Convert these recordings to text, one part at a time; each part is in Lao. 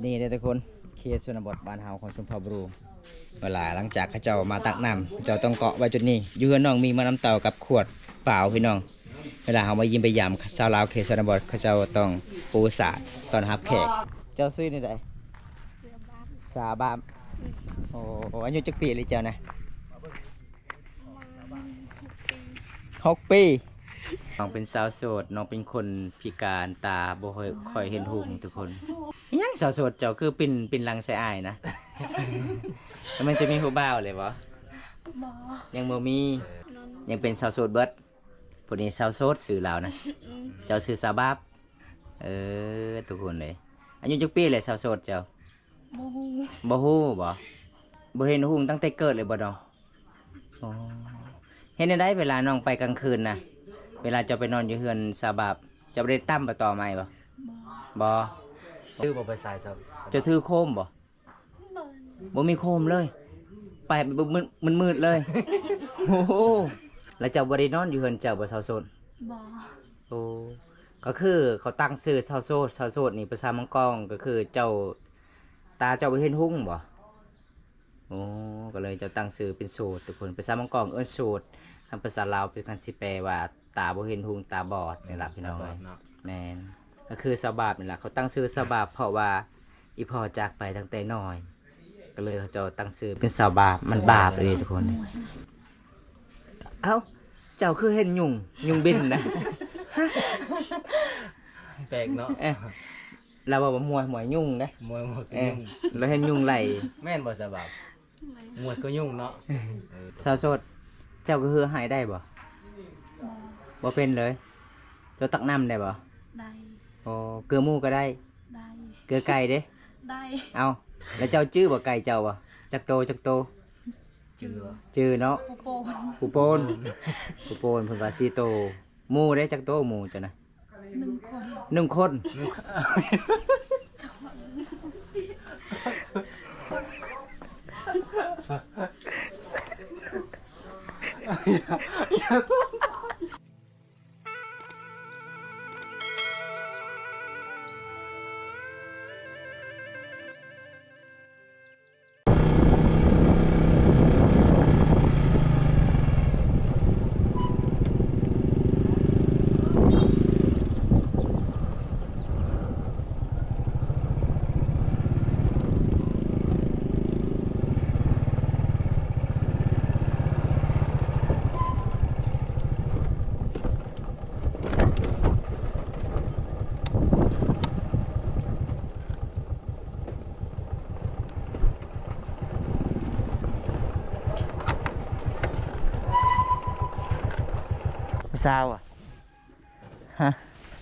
ນີ້ເດ້ທຸກຄົນ ເຂດຊົນນະບົດບ້ານເຮົາຂອງຊຸມເຜົ່າບຣູ ເວລາຫຼັງຈາກເຂົາເຈົ້າມາຕັກນ້ຳ ເຂົາເຈົ້າຕ້ອງເກາະໄວ້ຈຸດນີ້. ຢູ່ເຮືອນນ້ອງມີໝາກນ້ຳເຕົ້າກັບຂວດເປົ່າພີ່ນ້ອງ. ເວລາເຮົາມາຢ້ຽມໄປຢາມຊາວລາວເຂດຊົນນະບົດ ເຂົາເຈົ້າຕ້ອງປູສາດຕ້ອນຮັບແຂກ. ເຈົ້າຊື່ແນວໃດ? ສາບາບ. ໂອ້ ອາຍຸຈັກປີແລ້ວເຈົ້ານະ? ຫົກປີ. ນ້ອງເປັນສາວໂສດ ນ້ອງເປັນຄົນພິການຕາບໍ່ຄ່ອຍເຫັນຮຸ່ງທຸກຄົນ. ອີຫຍັງສາວໂສດ ເຈົ້າຄືປິ່ນ ປິ່ນຫຼັງໃສ່ອ້າຍນະ? ແລ້ວມັນຈະມີຜູ້ບ່າວແລ້ວບໍ່? ບໍ່ ຍັງບໍ່ມີ. ຍັງເປັນສາວໂສດເບິດ. ຜູ້ນີ້ສາວໂສດ ຊື່ລາວນະ. ເຈົ້າຊື່ສາບາບ. ເອີ ທຸກຄົນເອີຍ ອາຍຸຈັກປີແລ້ວສາວໂສດເຈົ້າ? ບໍ່ຮູ້. ບໍ່ຮູ້ບໍ? ບໍ່ເຫັນຮຸ່ງຕັ້ງແຕ່ເກີດເລີຍບໍນ້ອງ? ອໍ ເຮັດແນວໃດເວລານ້ອງໄປກາງຄືນນະ? ເວລາເຈົ້າໄປນອນຢູ່ເຮືອນສາວບາບ ເຈົ້າບໍ່ໄດ້ຕຳປະຕໍໄມ້ບໍ? ບໍ່. ບໍ່. ຄືບໍ່ໄປໃສ? ເຈົ້າຖືໂຄມບໍ? ບໍ່ມີໂຄມເລີຍ ໄປແບບມືດໆເລີຍ. ໂອ້ໂຫ ແລ້ວເຈົ້າບໍ່ໄດ້ນອນຢູ່ເຮືອນເຈົ້າບໍ່ສາວໂສດ? ບໍ່. ໂອ້ ກໍຄືເຂົາຕັ້ງຊື່ສາວໂສດ ສາວໂສດນີ້ພາສາເມືອງກອງ ກໍຄືເຈົ້າ ຕາເຈົ້າບໍ່ເຫັນຮຸ່ງບໍ? ໂອ້ ກໍເລີຍເຈົ້າຕັ້ງຊື່ເປັນໂສດທຸກຄົນ. ພາສາເມືອງກອງເອີ້ນໂສດ ຄັນພາສາລາວເປັນ ຄັນຊິແປວ່າຕາບໍ່ເຫັນຮຸ່ງ ຕາບອດນີ້ລະພີ່ນ້ອງເອີຍ. ແມ່ນ ກໍຄືສາວບາບນີ້ລະ ເຂົາຕັ້ງຊື່ສາວບາບ ເພາະວ່າອີ່ພໍ່ຈາກໄປຕັ້ງແຕ່ນ້ອຍ ກໍເລີຍເຂົາເຈົ້າຕັ້ງຊື່ເປັນສາວບາບ. ມັນບາບເລີຍທຸກຄົນ. ເອົ້າ ເຈົ້າຄືເຫັນຍຸງ ຍຸງບິນນະ? ແປກເນາະ. ເອີ ລາວເວົ້າວ່າມວຍ ມວຍຍຸງເດ້. ມວຍ ມວຍຄືຍຸງ. ເອີ ລາວເຫັນຍຸງໄລ່. ແມ່ນບໍ່ສາວບາບ? ມວຍຄືຍຸງເນາະ. ເອີ ສາວໂສດ ເຈົ້າກໍເຮືອໄຮ່ໄດ້ບໍ່? ບໍ່ ບໍ່ເປັນເລີຍ. ເຈົ້າຕັກນ້ຳໄດ້ບໍ່? ໄດ້. ໂອ້ ເກືອໝູກໍໄດ້? ໄດ້. ເກືອໄກ່ເດ້? ໄດ້. ເອົ້າ ແລ້ວເຈົ້າຈື່ບໍ່ໄກ່ເຈົ້າບໍ່? ຈັກໂຕ ຈັກໂຕ? ຈື່ ຈື່ເນາະ. ປູໂປນ ປູໂປນ ປູໂປນ ເພິ່ນວ່າສີ່ໂຕ. ໝູເດ້ ຈັກໂຕໝູເຈົ້ານະ? ໜຶ່ງຄົນ ໜຶ່ງຄົນ. ຜູ້ສາວ ຮະ?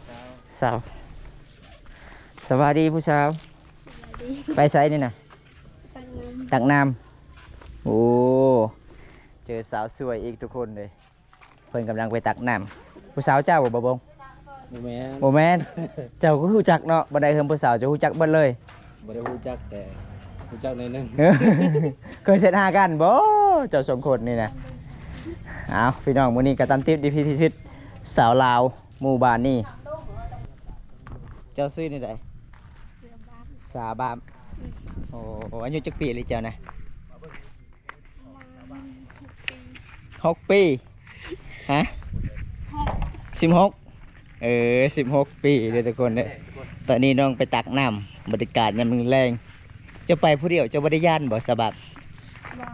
ສາວ ສາວ. ສະບາຍດີຜູ້ສາວ. ສະບາຍດີ. ໄປໃສນີ້ນະ? ຕັກນ້ຳ ຕັກນ້ຳ. ໂອ້ ເຈີສາວສວຍອີກທຸກຄົນເລີຍ. ເພິ່ນກຳລັງໄປຕັກນ້ຳ. ຜູ້ສາວເຈົ້າບໍ່ ບໍ່ບົງ? ບໍ່ແມ່ນ ບໍ່ແມ່ນ. ເຈົ້າກໍຮູ້ຈັກເນາະ ບໍ່ໄດ້ເຮືອນຜູ້ສາວ ເຈົ້າຮູ້ຈັກເບິດເລີຍ. ບໍ່ໄດ້ຮູ້ຈັກ ແຕ່ຮູ້ຈັກໜ້ອຍໜຶ່ງ. ເຄີຍເຊັດຫາກັນບໍ່ເຈົ້າສອງຄົນນີ້ນະ? ເອົາ ພີ່ນ້ອງ ມື້ນີ້ກໍຕາມຕິດ ອີພີ ທີສິບເອັດ ສາວລາວໝູ່ບ້ານນີ້. ເຈົ້າຊື່ແນວໃດ? ສາບາບ. ສາບາບ. ອືມ. ໂອ້ ອາຍຸຈັກປີແລ້ວເຈົ້ານະ? ປະມານຫົກປີ. ຫົກປີ? ຮະ? ສິບຫົກ. ເອີ ສິບຫົກປີເດີທຸກຄົນເດີ. ຕອນນີ້ນ້ອງໄປຕັກນ້ຳ ບັນຍາກາດຍາມແລງໆ. ເຈົ້າໄປຜູ້ດຽວ ເຈົ້າບໍ່ໄດ້ຢ້ານບໍ່ສາບາບ? ບໍ່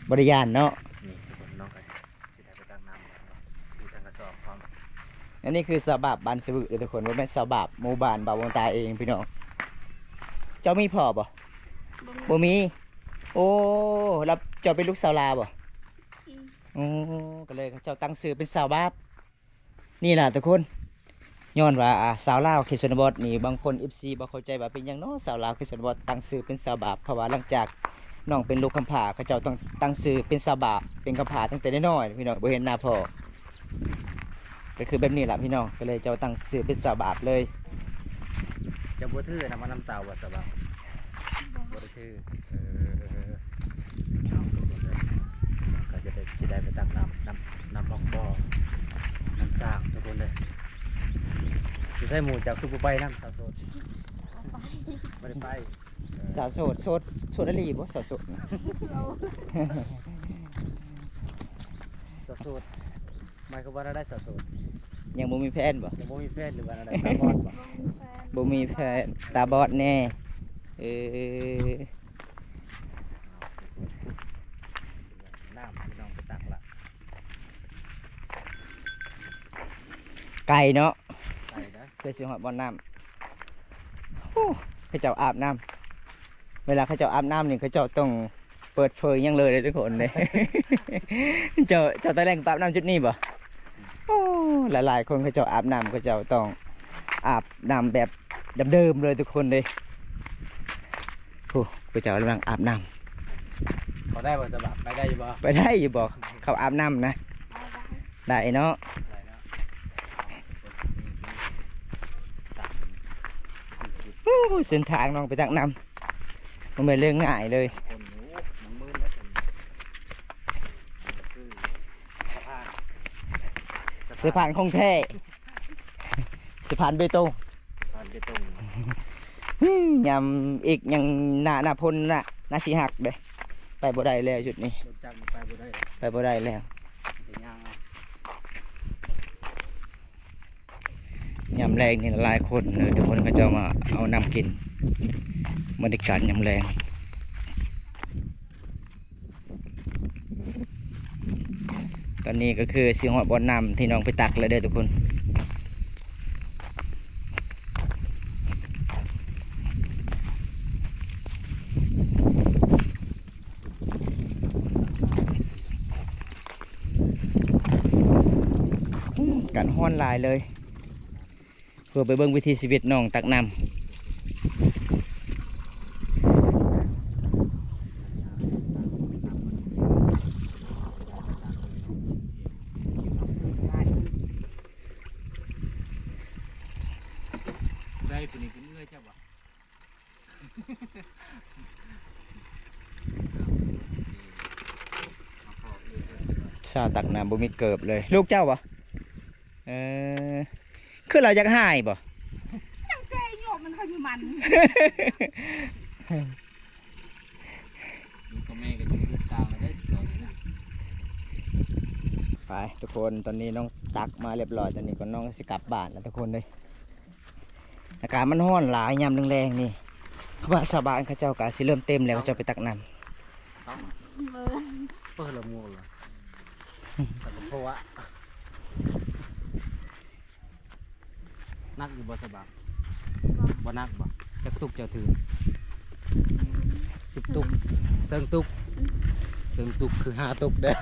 ບໍ່ໄດ້ຢ້ານເນາະ. ນີ້ທຸກຄົນ ນ້ອງກໍຊິໄດ້ໄປຕັກນ້ຳເນາະ ມີທັງກະສອບພ້ອມ. ອັນນີ້ຄືສາວບາບບ້ານສະວຶເດີທຸກຄົນ ບໍ່ແມ່ນສາວບາບໝູ່ບ້ານບ່າວວົງຕາເອງພີ່ນ້ອງ. ເຈົ້າມີພໍ່ບໍ່? ບໍ່ມີ. ບໍ່ມີ. ໂອ້ ແລ້ວເຈົ້າເປັນລູກສາວລາວບໍ່? ອືມ. ໂອ້ ກໍເລີຍເຂົາເຈົ້າຕັ້ງຊື່ເປັນສາວບາບ. ນີ້ລະທຸກຄົນ ຍ້ອນວ່າ ອາ ສາວລາວເຂດຊົນນະບົດນີ້ ບາງຄົນ ເອັຟຊີ ບໍ່ເຂົ້າໃຈວ່າເປັນຫຍັງເນາະ ສາວລາວເຂດຊົນນະບົດຕັ້ງຊື່ເປັນສາວບາບ ເພາະວ່າຫຼັງຈາກນ້ອງເປັນລູກກຳພ້າ ເຂົາເຈົ້າຕ້ອງຕັ້ງຊື່ເປັນສາວບາບ ເປັນກຳພ້າຕັ້ງແຕ່ນ້ອຍໆ ພີ່ນ້ອງ ບໍ່ເຫັນໜ້າພໍ່ ກໍຄືແບບນີ້ລະພີ່ນ້ອງ ກໍເລີຍເຈົ້າຕັ້ງຊື່ເປັນສາວບາບເລີຍ. ເຈົ້າບໍ່ຖືນ້ຳມັນນ້ຳເຕົ້າບໍ່ສາວບາບ? ບໍ່ໄດ້ຖື. ເອີ ເອົາທຸກຄົນເດີ ກໍຈະໄດ້ ຊິໄດ້ໄປຕັກນ້ຳ ນ້ຳ ນ້ຳອອກບໍ່ ນ້ຳສ້າງທຸກຄົນເດີ. ຢູ່ໃສໝູ່ເຈົ້າຄືບໍ່ໄປນຳສາວໂສດ? ບໍ່ໄປ ບໍ່ໄດ້ໄປ. ສາວໂສດ ໂສດ ໂສດອີ່ຫຼີບໍ່? ສາວໂສດ ສາວໂສດ ໝາຍຄວາມວ່າແນວໃດ? ສາວໂສດ ຍັງບໍ່ມີແຟນບໍ່? ຍັງບໍ່ມີແຟນ ຫຼືວ່າແນວໃດ? ຕາບອດບໍ່? ບໍ່ມີແຟນ ຕາບອດແນ່. ເອີ ນ້ຳພີ່ນ້ອງ ໄປຕັກລະ ໄກເນາະ ໄກນະ ເພື່ອຊິຮອດບ່ອນນ້ຳ. ໂອ້ ເຂົາເຈົ້າອາບນ້ຳ ເວລາເຂົາເຈົ້າອາບນ້ຳນີ້ ເຂົາເຈົ້າຕ້ອງເປີດເຜີຍຫຍັງເລີຍເດ້ທຸກຄົນເດ້. ເຈົ້າ ເຈົ້າຕາແຫຼງໄປອາບນ້ຳຈຸດນີ້ບໍ່? ໂອ້ ຫຼາຍໆຄົນເຂົາເຈົ້າອາບນ້ຳ ເຂົາເຈົ້າຕ້ອງອາບນ້ຳແບບເດີມໆເລີຍທຸກຄົນເດ້. ໂອ້ ເຂົາເຈົ້າກຳລັງອາບນ້ຳ. ເຂົ້າໄດ້ບໍ່ສະບາຍ? ໄປໄດ້ຢູ່ບໍ່? ໄປໄດ້ຢູ່ບໍ່? ເຂົາອາບນ້ຳນະ? ໄດ້ເນາະ ໄດ້ເນາະ. ໂອ້ ເສັ້ນທາງນ້ອງໄປຕັກນ້ຳ ບໍ່ແມ່ນເລື່ອງງ່າຍເລີຍ. ຄົນ ໂອ້ ມັນມື່ນແລ້ວ ຄືສະພານ ສະພານຂອງແທ້ ສະພານເບຕົງ ສະພານເບຕົງ. ຍາມອີກຍັງໜ້າ ໜ້າຝົນນະ ໜ້າຊິຫັກເດ້ ໄປບໍ່ໄດ້ແລ້ວຈຸດນີ້ ລົດຈັກນີ້ໄປບໍ່ໄດ້ ໄປບໍ່ໄດ້ແລ້ວ ໄປຍ່າງເອົາ. ຍາມແລງນີ້ຫຼາຍຄົນເດີ ທຸກຄົນເຂົາເຈົ້າມາເອົານ້ຳກິນ ບັນຍາກາດຍາມແລງ. ຕອນນີ້ກໍຄືຊິຮອດບ່ອນນ້ຳທີ່ນ້ອງໄປຕັກແລ້ວເດີທຸກຄົນ. ອາກາດຮ້ອນຫຼາຍເລີຍ ເພື່ອໄປເບິ່ງວິຖີຊີວິດນ້ອງຕັກນ້ຳ. ໄດ້ຜູ້ນີ້ເປັນເອື້ອຍເຈົ້າບໍ່? ສາວຕັກນ້ຳບໍ່ມີເກີບເລີຍ ລູກເຈົ້າບໍ່? ເອີ ຄືລາວຢາກຫາຍບໍ່? ຍັງແກ່ໂຍມມັນກໍຢູ່ມັນ ຢູ່ກັບແມ່ກໍຢູ່ຄືກັນແລ້ວເດ້ຕອນນີ້ນະ. ໄປທຸກຄົນ ຕອນນີ້ນ້ອງຕັກມາຮຽບຮ້ອຍ ຕອນນີ້ກໍນ້ອງຊິກັບບ້ານແລ້ວທຸກຄົນເອີຍ. ອາກາດມັນຮ້ອນຫຼາຍຍາມແລງໆນີ້ ເພາະວ່າຊາວບ້ານເຂົາເຈົ້າກໍຊິເລີ່ມເຕັມແລ້ວ ເຂົາເຈົ້າໄປຕັກນ້ຳ. ເປີດລະໝວກລະ ແຕ່ກໍເພາະວ່າ ໜັກຢູ່ບໍ່ສະບາຍ? ບໍ່ໜັກບໍ່? ຈັກຕຸກເຈົ້າຖື? ສິບຕຸກ ເຊິ່ງຕຸກ ເຊິ່ງຕຸກຄືຫ້າຕຸກເດີ້.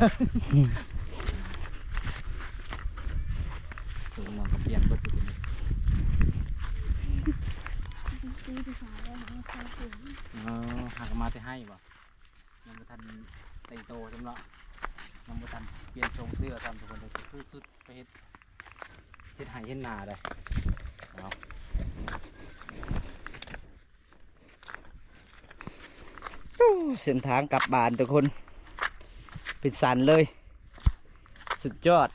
ສ່ວນນ້ອງກໍປ່ຽນເບິດທຸກຄົນ. ອໍ ຫາກະມາແຕ່ໄຮ່ບໍ່? ຍັງບໍ່ທັນແຕ່ງໂຕຊ້ຳເນາະ ຍັງບໍ່ທັນປ່ຽນຊົງເສື້ອຊ້ຳທຸກຄົນເດີ. ຄືຊຸດໄປເຮັດ ເຮັດໄຮ່ເຮັດນາໄດ໋. ເອົາ ໂອ້ ເສັ້ນທາງກັບບ້ານທຸກຄົນ ເປັນສັນເລີຍ ສຸດຍອດ.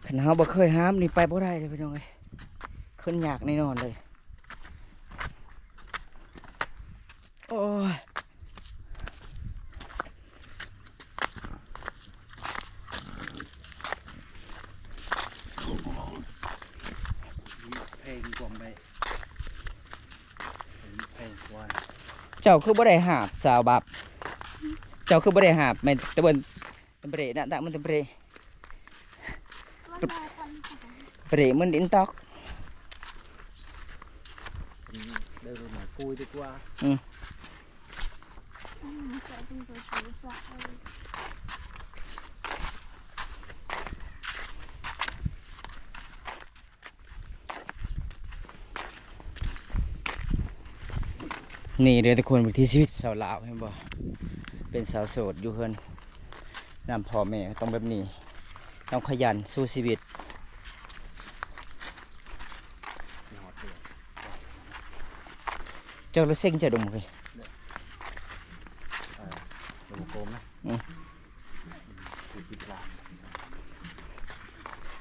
ຄັນເຮົາບໍ່ເຄີຍຫ້າມນີ້ໄປບໍ່ໄດ້ເລີຍພີ່ນ້ອງເອີຍ ຂຶ້ນຍາກແນ່ນອນເລີຍ. ໂອ້ຍ ເຈົ້າຄືບໍ່ໄດ້ຫາບສາວບັບ? ເຈົ້າຄືບໍ່ໄດ້ຫາບແມ່ນຕະເບິ່ນ ເບຣກນະ ຕະມັນເບຣກ ເບຣກມັນດິນຕອກ. ເດີນມາຄຸຍດີກວ່າ. ອືມ. ນີ້ເດີທຸກຄົນ ວິຖີຊີວິດຊາວລາວ ເຫັນບໍ່? ເປັນສາວໂສດຢູ່ເຮືອນນຳພໍ່ແມ່ ຕ້ອງແບບນີ້ ຕ້ອງຂະຫຍັນສູ້ຊີວິດ. ເຈົ້າລະເສັງເຈົ້າດົມເຄີຍ ເອີ ໂກມນະ. ອືມ.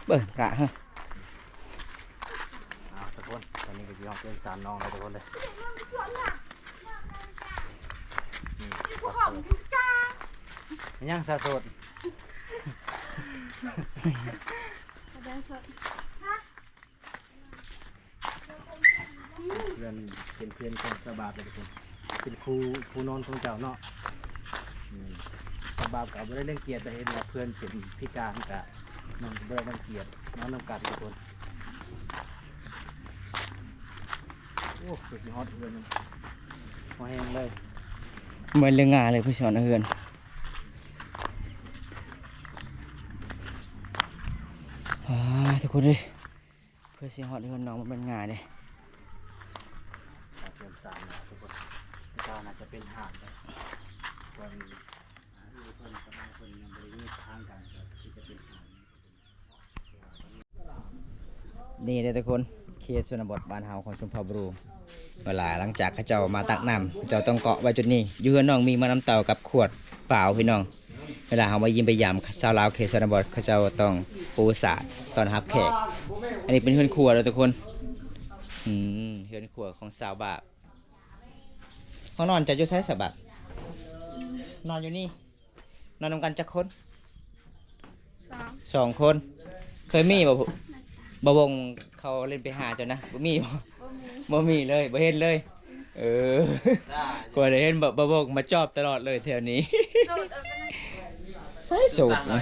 ເບິ່ງພະເຮີ້ຍ ອັນນີ້ກໍຊິຮອດເຮືອນຊານນ້ອງແລ້ວທຸກຄົນເດີ. ນີ້ ຍັງສາວໂສດ ເພື່ອນ ເປັນເພື່ອນຂອງສາວບາບເດີທຸກຄົນ ເປັນຄູ່ ຄູ່ນອນຂອງເຈົ້າເນາະ. ອືມ ສາວບາບກໍບໍ່ໄດ້ລັງກຽດ ແຕ່ເຫັນວ່າເພື່ອນເປັນພິການ ກໍນ້ອງກໍບໍ່ໄດ້ລັງກຽດ ນອນນຳກັນທຸກຄົນ. ໂອ້ ຄືຊິຮອດເຮືອນພໍແຮງເລີຍ ບໍ່ເລີງງ່າຍເລີຍ ຄືຊິຮອດເຮືອນ. ອ່າ ທຸກຄົນເອີຍ ເພື່ອຊິຮອດເຮືອນນ້ອງບໍ່ແມ່ນງ່າຍເດ້. ເຮືອນຊານເນາະທຸກຄົນ ກໍໜ້າຈະເປັນຫາດເນາະ ເພິ່ນ ອ່າ ເພິ່ນ ເພິ່ນຍັງບໍ່ໄດ້ມີທາງການ ກໍຊິຈະເປັນຫາດ. ນີ້ເດີທຸກຄົນ ເຂດຊົນນະບົດບ້ານເຮົາຂອງຊຸມເຜົ່າບຣູ. ເວລາຫຼັງຈາກເຂົາເຈົ້າມາຕັກນ້ຳ ເຂົາເຈົ້າຕ້ອງເກາະໄວ້ຈຸດນີ້. ຢູ່ເຮືອນນ້ອງມີໝໍ້ນ້ຳເຕົ້າກັບຂວດເປົ່າ ພີ່ນ້ອງ. ເວລາເຮົາມາຢ້ຽມໄປຢາມຊາວລາວເຂດຊົນນະບົດ ເຂົາເຈົ້າຕ້ອງປູສາດຕ້ອນຮັບແຂກ. ອັນນີ້ເປັນເຮືອນຄົວເດີທຸກຄົນ. ອືມ ເຮືອນຄົວຂອງສາວບາບ. ຫ້ອງນອນເຈົ້າຢູ່ໃສສາວບາບ? ນອນຢູ່ນີ້. ນອນນຳກັນຈັກຄົນ? ສອງ ສອງຄົນ. ເຄີຍມີບໍ່? ບໍ່ ບໍ່ວົງເຂົາເລີຍໄປຫາເຈົ້ານະ ບໍ່ມີບໍ່? ບໍ່ມີ ບໍ່ມີເລີຍ ບໍ່ເຫັນເລີຍ. ເອີ ກໍໄດ້ເຫັນບໍ່ ບໍ່ວົງມາຈອບຕະຫຼອດເລີຍແຖວນີ້. ໂສດ ໃສໂສດນະ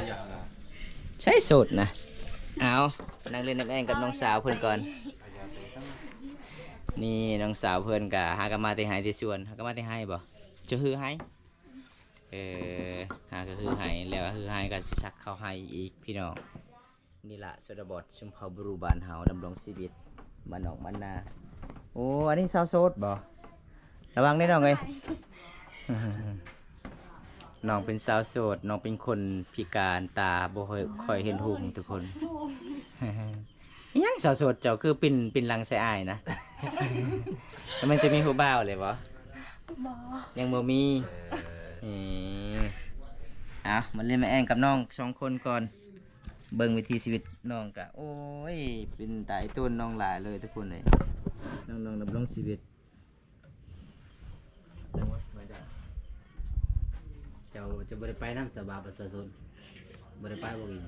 ໃສໂສດນະ. ເອົາ ນັ່ງຫຼິ້ນນຳແອງກັບນ້ອງສາວເພິ່ນກ່ອນ. ນີ້ນ້ອງສາວເພິ່ນກະຫາກັນມາແຕ່ໄຮ່ແຕ່ສວນ. ຫາກັນມາແຕ່ໄຮ່ບໍ່? ເຈົ້າຮືໄຮ່? ເອີ ຫາກະຮືໄຮ່ແລ້ວ ຮືໄຮ່ກະຊິສັກເຂົ້າໄຮ່ອີກພີ່ນ້ອງ. ນີ້ລະຊົນນະບົດ ຊຸມເຜົ່າບຣູບ້ານເຮົາ ດຳລົງຊີວິດບ້ານນອກບ້ານນາ. ໂອ້ ອັນນີ້ສາວໂສດບໍ່? ລະວັງເດີນ້ອງເອີຍ. ນ້ອງເປັນສາວໂສດ ນ້ອງເປັນຄົນພິການ ຕາບໍ່ຄ່ອຍ ຄ່ອຍເຫັນຮຸ່ງທຸກຄົນ. ອີຫຍັງສາວໂສດເຈົ້າຄືປິ່ນ ປິ່ນຫຼັງໃສ່ອ້າຍນະ? ແລ້ວມັນຈະມີຜູ້ບ່າວແລ້ວບໍ່? ບໍ່ ຍັງບໍ່ມີ. ເອີ ເອີ ເອົາ ມາຫຼິ້ນມາແອງກັບນ້ອງສອງຄົນກ່ອນ. ເບິ່ງວິຖີຊີວິດນ້ອງກະ ໂອ້ຍ ເປັນຕາອີ່ຕົນນ້ອງຫຼາຍເລີຍທຸກຄົນເອີຍ. ນ້ອງໆດຳລົງຊີວິດ. ເຈົ້າ ເຈົ້າບໍ່ໄດ້ໄປນຳສາວບາບປະຊາຊົນ ບໍ່ໄດ້ໄປບໍ່ກີ້?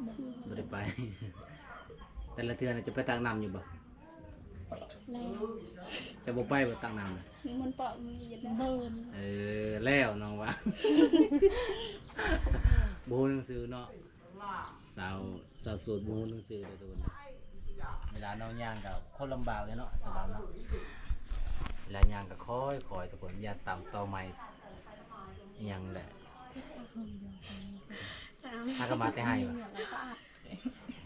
ບໍ່ ບໍ່ໄດ້ໄປ. ແຕ່ລະເທື່ອນະ ເຈົ້າໄປຕັກນ້ຳຢູ່ບໍ່? ແລ້ວ ເຈົ້າບໍ່ໄປບໍ່ຕັກນ້ຳນະ? ມັນເປາະມັນເຢັນເບີນ. ເອີ ແລ້ວນ້ອງວ່າ ບໍ່ຮູ້ໜັງສືເນາະ. ສາວ ສາວໂສດບໍ່ຮູ້ໜັງສືເດີທຸກຄົນ. ເວລານ້ອງຍ່າງກໍຄົນລຳບາກເລີຍເນາະ ສາວບາບເນາະ. ເວລາຍ່າງກໍຄ່ອຍໆ ທຸກຄົນ ຢ່າຕຳຕໍໄມ້ອີ່ຫຍັງແຫຼະ. ຫາກໍມາແຕ່ໄຮ່ຫວາ?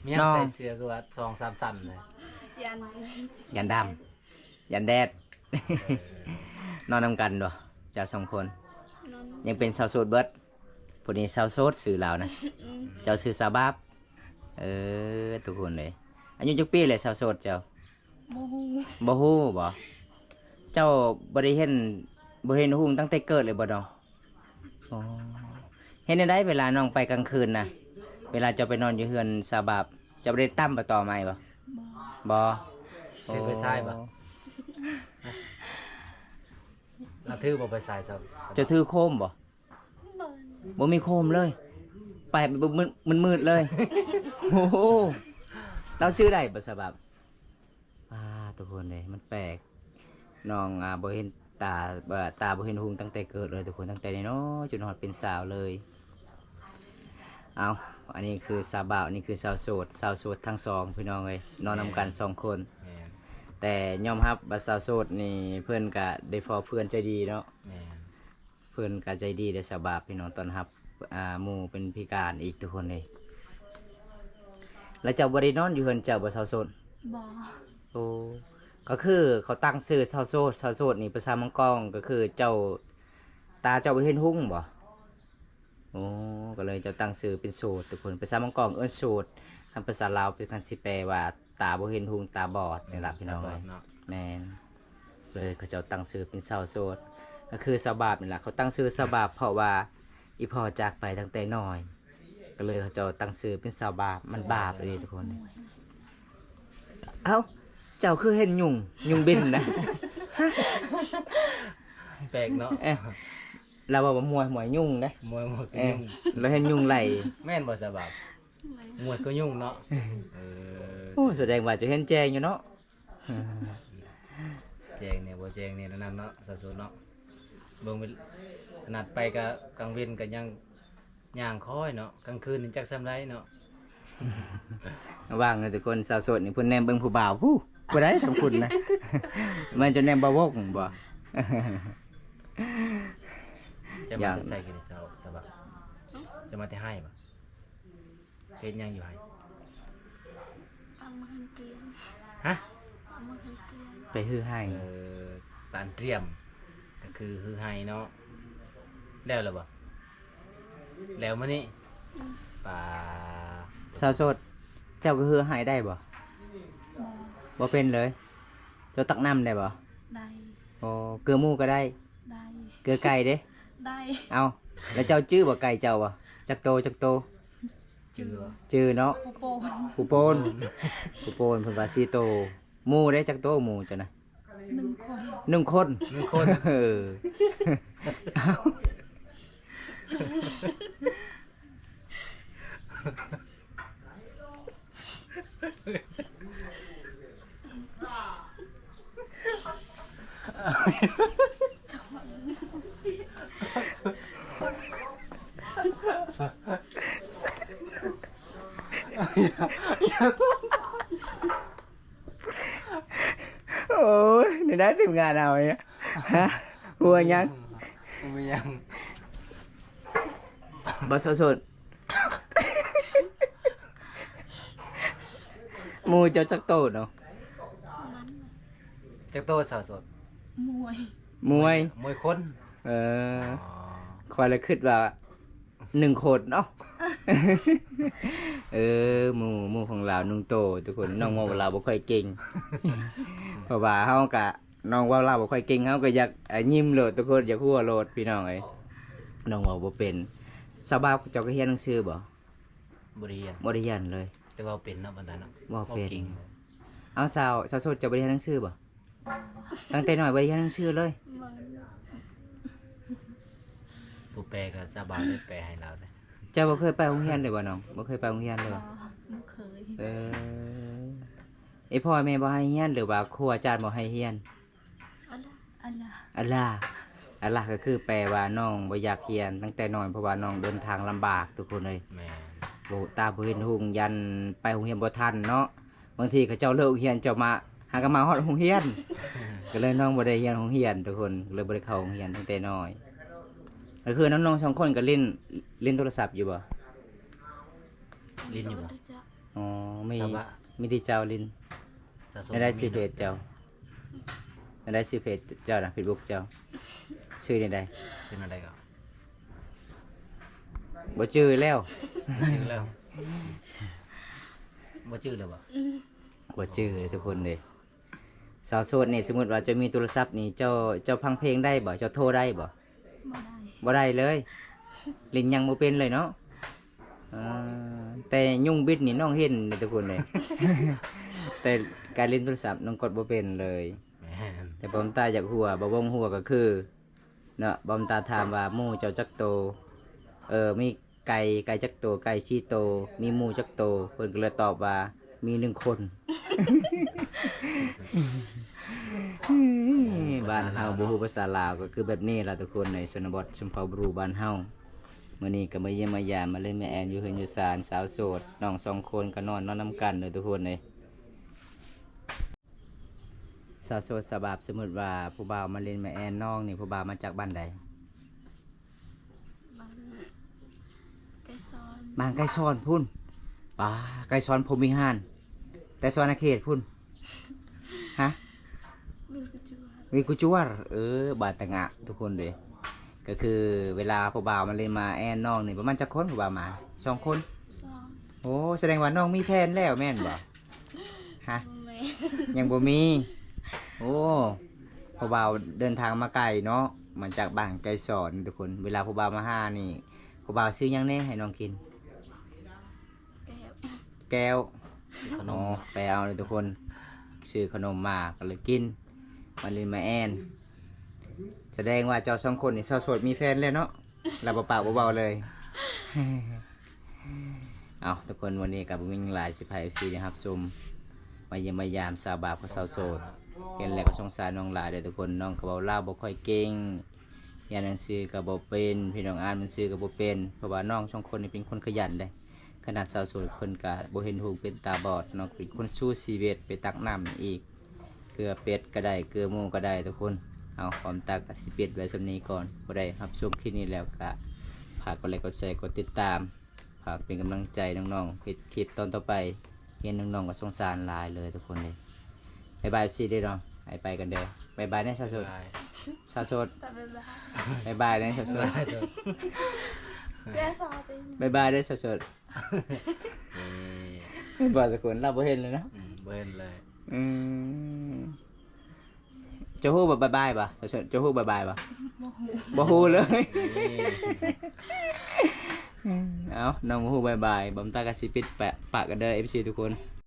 ມີຫຍັງໃສ່ເສື້ອຄືວ່າສອງສາມຊັ້ນເລີຍ? ຢ້ານ ຢ້ານດຳ ຢ້ານແດດ. ນອນນຳກັນບໍ່ເຈົ້າສອງຄົນ? ນອນ ຍັງເປັນສາວໂສດເບິດ. ຜູ້ນີ້ສາວໂສດຊື່ລາວນະ. ອືມ ເຈົ້າຊື່ສາວບາບ. ເອີ ທຸກຄົນເອີຍ ອາຍຸຈັກປີແລ້ວສາວໂສດເຈົ້າ? ບໍ່ຮູ້ ບໍ່ຮູ້ບໍ? ເຈົ້າບໍ່ໄດ້ເຫັນ ບໍ່ເຫັນຮຸ່ງຕັ້ງແຕ່ເກີດເລີຍບໍນ້ອງ? ອໍ ເຮັດແນວໃດເວລານ້ອງໄປກາງຄືນນະ ເວລາເຈົ້າໄປນອນຢູ່ເຮືອນສາວບາບ ເຈົ້າບໍ່ໄດ້ຕຳບໍ່ຕໍໄມ້ບໍ? ບໍ່ ບໍ່. ໂອ້ ຖືໄຟສາຍບໍ່? ລາວຖືບໍ່ໄຟສາຍ? ເຈົ້າຖືໂຄມບໍ່? ບໍ່ມີໂຄມເລີຍ ໄປແບບມືດໆເລີຍ. ໂອ້ໂຫ ລາວຈື່ໄດ້ບໍ່ສາວບາບ? ອ່າ ທຸກຄົນເອີຍ ມັນແປກ ນ້ອງ ອ່າ ບໍ່ເຫັນຕາ ເອີ ຕາບໍ່ເຫັນຮຸ່ງຕັ້ງແຕ່ເກີດເລີຍທຸກຄົນ ຕັ້ງແຕ່ນ້ອຍໆຈົນຮອດເປັນສາວເລີຍ. ເອົາ ອັນນີ້ຄືສາວບ່າວ ອັນນີ້ຄືສາວໂສດ ສາວໂສດທັງສອງພີ່ນ້ອງເອີຍ ນອນນຳກັນສອງຄົນ. ແມ່ນ ແຕ່ຍອມຮັບວ່າສາວໂສດນີ້ເພິ່ນກະໄດ້ພໍ້ເພື່ອນໃຈດີເນາະ. ແມ່ນ ເພິ່ນກໍໃຈດີເດ້ສາວບາບ ພີ່ນ້ອງຕ້ອນຮັບ ອ່າ ໝູ່ເປັນພິການອີກທຸກຄົນເດ້. ແລ້ວເຈົ້າບໍ່ໄດ້ນອນຢູ່ເຮືອນເຈົ້າບໍ່ສາວໂສດ? ບໍ່. ໂອ້ ກໍຄືເຂົາຕັ້ງຊື່ສາວໂສດ ສາວໂສດນີ້ພາສາມັງກອງ ກໍຄືເຈົ້າ ຕາເຈົ້າບໍ່ເຫັນຮຸ່ງບໍ? ໂອ້ ກໍເລີຍເຈົ້າຕັ້ງຊື່ເປັນໂສດທຸກຄົນ ພາສາມັງກອງເອີ້ນໂສດ ຄັນພາສາລາວເປັນ ຄັນຊິແປວ່າ ຕາບໍ່ເຫັນຮຸ່ງ ຕາບອດນີ້ລະ ອືມ ພີ່ນ້ອງເອີຍ ຕາບອດເນາະ. ແມ່ນ ເລີຍເຂົາເຈົ້າຕັ້ງຊື່ເປັນສາວໂສດ ກໍຄືສາວບາບນີ້ລະ ເຂົາຕັ້ງຊື່ສາວບາບ ເພາະວ່າອີ່ພໍ່ຈາກໄປຕັ້ງແຕ່ນ້ອຍ ກໍເລີຍເຂົາເຈົ້າຕັ້ງຊື່ເປັນສາວບາບ ມັນບາບອີ່ຫຼີທຸກຄົນ. ເອົ້າ ເຈົ້າຄືເຫັນຍຸງ ຍຸງບິນນະ? ແປກເນາະ. ເອີ ລາວເວົ້າວ່າມວຍ ມວຍຍຸງເດ້. ມວຍ ມວຍ ເອີ ຍຸງ ລາວເຫັນຍຸງໄລ່. ແມ່ນບໍ່ສະບາຍ? ແມ່ນ. ມວຍກໍຍຸງເນາະ. ເອີ ໂອ້ ສະແດງວ່າເຈົ້າເຫັນແຈ້ງຢູ່ເນາະ. ແຈ້ງແດ່ບໍ່ແຈ້ງແດ່ນັ້ນເນາະ ສາວໂສດເນາະ. ເບິ່ງເວລາ ຂະໜາດໄປກະກາງເວັນກະຍັງຍ່າງຄ່ອຍເນາະ, ກາງຄືນນີ້ຈັກສ່ຳໃດເນາະ. ລະວັງເດີທຸກຄົນ, ສາວໂສດນີ້ເພິ່ນແນມເບິ່ງຜູ້ບ່າວ ຜູ້ ຜູ້ໃດທັງພຸ້ນນະ. ແມ່ນຈະແນມບ່າວວົງບໍ່? ຈະມາແຕ່ໃສກິນເຊົ້າ ສະບາຍ? ຈະມາແຕ່ໄຮ່ບໍ່? ເຮັດຫຍັງຢູ່ໄຮ່? ຕຳບັກຫຸ່ງກຽມ. ຮະ? ຕຳບັກຫຸ່ງກຽມ. ໄປຮື້ໄຮ່. ເອີ ຕານຕຽມ ກໍຄືຮື້ໄຮ່ເນາະ. ແລ້ວລະບໍ່? ແລ້ວມື້ນີ້? ອືມ. ປາ ສາວໂສດ ເຈົ້າກໍຮື້ໄຮ່ໄດ້ບໍ່? ບໍ່. ບໍ່ເປັນເລີຍ? ເຈົ້າຕັກນ້ຳໄດ້ບໍ່? ໄດ້. ໂອ້ ເກືອໝູກໍໄດ້? ໄດ້. ເກືອໄກ່ເດ້? ໄດ້. ເອົ້າ ແລ້ວເຈົ້າຈື່ບໍ່ໄກ່ເຈົ້າບໍ່? ຈັກໂຕ ຈັກໂຕ? ຈື່ ຈື່ເນາະ. ຜູ້ໂປນ ຜູ້ໂປນ ຜູ້ໂປນ ເພິ່ນວ່າສີ່ໂຕ. ໝູເດ້ ຈັກໂຕໝູເຈົ້ານະ? ໜຶ່ງຄົນ ໜຶ່ງຄົນ ໜຶ່ງຄົນ. ເອີ ເອົ້າ ໂອ້ຍ ນີ້ໄດ້ທີມງານເຮົານີ້ ຮະ ຫົວຫຍັງ? ບໍ່ຫຍັງ ບໍ່ສາວໂສດ. ໝູເຈົ້າຈັກໂຕເນາະ? ຈັກໂຕສາວໂສດ? ມວຍ ມວຍ ມວຍຄົນ. ເອີ ອໍ ຂ້ອຍລະຄິດວ່າໜຶ່ງຄົນເນາະ. ເອີ ໝູ່ ໝູ່ຂອງລາວໜຶ່ງໂຕທຸກຄົນ. ນ້ອງເວົ້າລາວບໍ່ຄ່ອຍເກັ່ງ ເພາະວ່າເຮົາກະ ນ້ອງເວົ້າລາວບໍ່ຄ່ອຍເກັ່ງ ເຮົາກໍຢາກ ອາ ຍິ້ມໂລດທຸກຄົນ ຢາກຫົວໂລດພີ່ນ້ອງເອີຍ. ນ້ອງເວົ້າບໍ່ເປັນ. ສາວບ່າວ ເຈົ້າກໍຮຽນໜັງສືບໍ່? ບໍ່ໄດ້ຮຽນ ບໍ່ໄດ້ຮຽນເລີຍ. ແຕ່ເວົ້າເປັນເນາະ ບັນດາເນາະ ເວົ້າເປັນ ເວົ້າເກັ່ງ. ເອົາ ສາວ ສາວໂສດ ເຈົ້າບໍ່ໄດ້ຮຽນໜັງສືບໍ່? ຕັ້ງແຕ່ນ້ອຍບໍ່ໄດ້ຮຽນໜັງສືເລີຍ? ບໍ່. ຜູ້ແປກໍສາບານໄດ້ແປໃຫ້ລາວເດ້. ເຈົ້າບໍ່ເຄີຍໄປໂຮງຮຽນເລີຍບໍ່ນ້ອງ? ບໍ່ເຄີຍໄປໂຮງຮຽນເລີຍບໍ່? ບໍ່ ບໍ່ເຄີຍ. ເອີ ອີ່ພໍ່ແມ່ບໍ່ໃຫ້ຮຽນ ຫຼືວ່າຄູອາຈານບໍ່ໃຫ້ຮຽນ? ອັນລາ ອັນລາ ອັນລາ ອັນລາກໍຄືແປວ່ານ້ອງບໍ່ຢາກຮຽນຕັ້ງແຕ່ນ້ອຍ ເພາະວ່ານ້ອງເດີນທາງລຳບາກທຸກຄົນເອີຍ. ແມ່ນ. ບໍ່ ຕາບໍ່ເຫັນຮຸ່ງ ຢ້ານໄປໂຮງຮຽນບໍ່ທັນເນາະ. ບາງທີເຂົາເຈົ້າເລີກໂຮງຮຽນ ເຈົ້າມາຫາກໍມາຮອດໂຮງຮຽນ ກໍເລີຍນ້ອງບໍ່ໄດ້ຮຽນໂຮງຮຽນທຸກຄົນ ເລີຍບໍ່ໄດ້ເຂົ້າໂຮງຮຽນຕັ້ງແຕ່ນ້ອຍ. ກໍຄືນ້ອງໆສອງຄົນກໍຫຼິ້ນ ຫຼິ້ນໂທລະສັບຢູ່ບໍ່? ຫຼິ້ນຢູ່ບໍ່? ອໍ ມີ ມີແຕ່ເຈົ້າຫຼິ້ນ. ແນວໃດຊື່ເພຈເຈົ້າ? ແນວໃດຊື່ເພຈເຈົ້ານະ? ເຟສບຸກເຈົ້າຊື່ແນວໃດ? ຊື່ແນວໃດກໍ ບໍ່ຈື່ແລ້ວ ບໍ່ຈື່ແລ້ວ ບໍ່ຈື່ແລ້ວບໍ່? ບໍ່ຈື່ເລີຍທຸກຄົນເດ້. ສາວໂສດນີ້ ສົມມຸດວ່າເຈົ້າມີໂທລະສັບນີ້ ເຈົ້າ ເຈົ້າຟັງເພງໄດ້ບໍ່? ເຈົ້າໂທໄດ້ບໍ່? ບໍ່ໄດ້ ບໍ່ໄດ້ເລີຍ. ຫຼິ້ນຫຍັງບໍ່ເປັນເລີຍເນາະ. ເອີ ແຕ່ຍຸງບິນນີ້ນ້ອງເຫັນເດ້ທຸກຄົນເດ້ ແຕ່ການຫຼິ້ນໂທລະສັບນ້ອງກົດບໍ່ເປັນເລີຍ. ແມ່ນ. ແຕ່ບໍ່ຕາຢາກຫົວ ບໍ່ວົງຫົວກໍຄືເນາະ ບໍ່ຕາຖາມວ່າໝູ່ເຈົ້າຈັກໂຕ? ເອີ ມີໄກ່ ໄກ່ຈັກໂຕ? ໄກ່ສີ່ໂຕ. ມີໝູ່ຈັກໂຕ? ເພິ່ນກໍເລີຍຕອບວ່າ ມີໜຶ່ງຄົນ. ບ້ານເຮົາບໍ່ຮູ້ພາສາລາວ ກໍຄືແບບນີ້ລະທຸກຄົນ ໃນຊົນນະບົດຊົນເຜົ່າບຣູບ້ານເຮົາ. ມື້ນີ້ກໍມາຢ້ຽມມາຢາມ ມາຫຼິ້ນມາແອນຢູ່ເຮືອນຢູ່ຊານສາວໂສດ ນ້ອງສອງຄົນກໍນອນ ນອນນຳກັນເດີທຸກຄົນເອີຍ. ສາວໂສດ ສາວບາບ ສົມມຸດວ່າຜູ້ບ່າວມາຫຼິ້ນມາແອນນ້ອງນີ້ ຜູ້ບ່າວມາຈາກບ້ານໃດ? ບ້ານໄກສອນ ບ້ານໄກສອນພຸ້ນ. ປາ ໄກສອນພົມວິຫານ ແຕ່ສະຫວັນນະເຂດພຸ້ນ. ຮະ? ວິວກຸຈວດ ວິວກຸຈວດ. ເອີ ບ້ານຕະງະທຸກຄົນເດ້. ກໍຄືເວລາຜູ້ບ່າວມາຫຼິ້ນມາແອນນ້ອງນີ້ ປະມານຈັກຄົນຜູ້ບ່າວມາ? ສອງຄົນ. ສອງ. ໂອ້ ສະແດງວ່ານ້ອງມີແຟນແລ້ວແມ່ນບໍ່? ຮະ? ບໍ່ແມ່ນ ຍັງບໍ່ມີ. ໂອ້ ຜູ້ບ່າວເດີນທາງມາໄກເນາະ ມາຈາກບ້ານໄກສອນທຸກຄົນ. ເວລາຜູ້ບ່າວມາຫານີ້ ຜູ້ບ່າວຊື້ຫຍັງແດ່ໃຫ້ນ້ອງກິນ? ແກ້ວ ແກ້ວ. ອໍ ແປເອົາເດີທຸກຄົນ. ຊື້ຂະໜົມມາ ກໍເລີຍກິນ ມາຫຼິ້ນມາແອ່ນ. ສະແດງວ່າເຈົ້າສອງຄົນນີ້ ສາວໂສດມີແຟນແລ້ວເນາະ ລາວບໍ່ປາກບໍ່ເວົ້າເລີຍ. ເອົາ ທຸກຄົນ ມື້ນີ້ກໍບໍ່ມີຫຍັງຫຼາຍ ຊິພາເອັຟຊີໄດ້ຮັບຊົມ ມາຢ້ຽມມາຢາມສາວບາບກັບສາວໂສດ. ເຫັນແລ້ວກໍສົງສານນ້ອງຫຼາຍເດີທຸກຄົນ. ນ້ອງກໍເວົ້າລາວບໍ່ຄ່ອຍເກັ່ງ ຮຽນໜັງສືກໍບໍ່ເປັນ ພີ່ນ້ອງ, ອ່ານໜັງສືກໍບໍ່ເປັນ. ເພາະວ່ານ້ອງສອງຄົນນີ້ເປັນຄົນຂະຫຍັນເດ້. ຂະໜາດສາວໂສດເພິ່ນກໍບໍ່ເຫັນຫູເປັນຕາບອດເນາະ, ເປັນຄົນສູ້ຊີວິດໄປຕັກນ້ຳອີກ. ເກືອເປັດກໍໄດ້ ເກືອໝູກໍໄດ້ທຸກຄົນ. ເອົາ ຄວາມຕາກະຊິປິດໄວ້ສ່ຳນີ້ກ່ອນ. ຜູ້ໃດຮັບຊົມຄລິບນີ້ແລ້ວກໍຝາກກົດໄລກົດແຊ ກົດຕິດຕາມ ຝາກເປັນກຳລັງໃຈນ້ອງໆ ເຮັດຄລິບຕອນຕໍ່ໄປ. ເຫັນນ້ອງໆກໍສົງສານຫຼາຍເລີຍທຸກຄົນເລີຍ. ບາຍບາຍເອັຟຊີເດີເນາະ. ອ້າຍໄປກ່ອນເດີ. ບາຍບາຍແດ່ສາວໂສດ. ສາວໂສດ ບາຍບາຍແດ່ສາວໂສດ. ບາຍບາຍແດ່ສາວໂສດ. ເອີ ເຫັນບໍ່ທຸກຄົນ ລາວບໍ່ເຫັນເລີຍເນາະ. ອືມ ບໍ່ເຫັນເລີຍ. ອືມ ເຈົ້າຮູ້ບໍ່ບາຍບາຍບໍ່? ເຈົ້າ ເຈົ້າຮູ້ບາຍບາຍບໍ່? ບໍ່ຮູ້ ບໍ່ຮູ້ເລີຍ. ເອີ ເອົາ ນ້ອງບໍ່ຮູ້ບາຍບາຍ. ບຳຕາກະຊິປິດປະ ປະກັນເດີ ເອັຟຊີ ທຸກຄົນ.